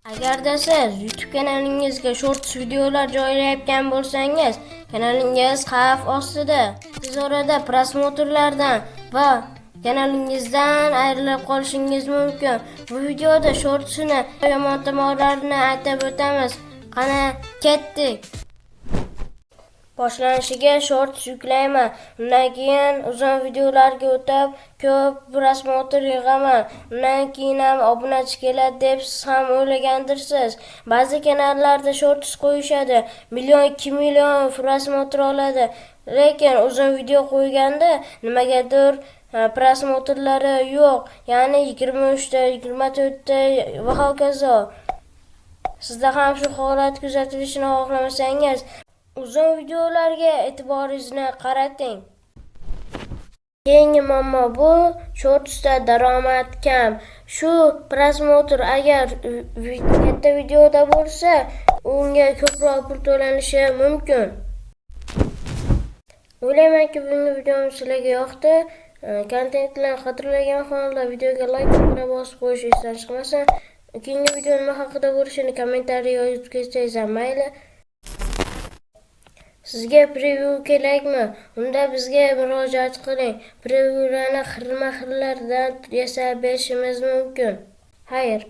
Agarda siz YouTube kanalingizga Shorts videolar joylayotgan bo'lsangiz, kanalingiz xavf ostida. Tez orada просмотр lardan va kanalingizdan ayrilib qolishingiz mumkin. Bu videoda Shortsni yomon tomonlarini aytib o'tamiz. Qani, ketdik. Boshlanishiga Shorts yuklayman. Undan keyin uzun videolarga o'tib, ko'p просмотр yig'aman. Undan keyin ham obunachi keladi deb siz ham o'ylagandirsiz. Ba'zi kanallarda Shorts qo'yishadi. Million, 2 million просмотр oladi. Lekin uzun video qo'yganda nimagadir просмотр lari yo'q. Ya'ni 23 ta, 24 ta va hokazo. Sizda ham shu holat kuzatilishini xohlamasangiz, uzun videolarga e'tiboringizni qarating. Keyingi muammo bu Shortsda daromad kam. Shu просмотр agar katta videoda bo'lsa, unga ko'proq pul to'lanishi mumkin. O'ylaymanki, bugungi videomiz sizlarga yoqdi. Kontentlarni qadrlagan holda videoga layk, obuna bosib qo'yish esdan chiqmasin. Keyingi video nima haqida bo'lishini kommentariy yozib ketsangiz ham mayli. Sizga preview kerakmi? Unda bizga murojaat qiling. Previewlarni xilma xillardan yasab berishimiz mumkin. Xayr.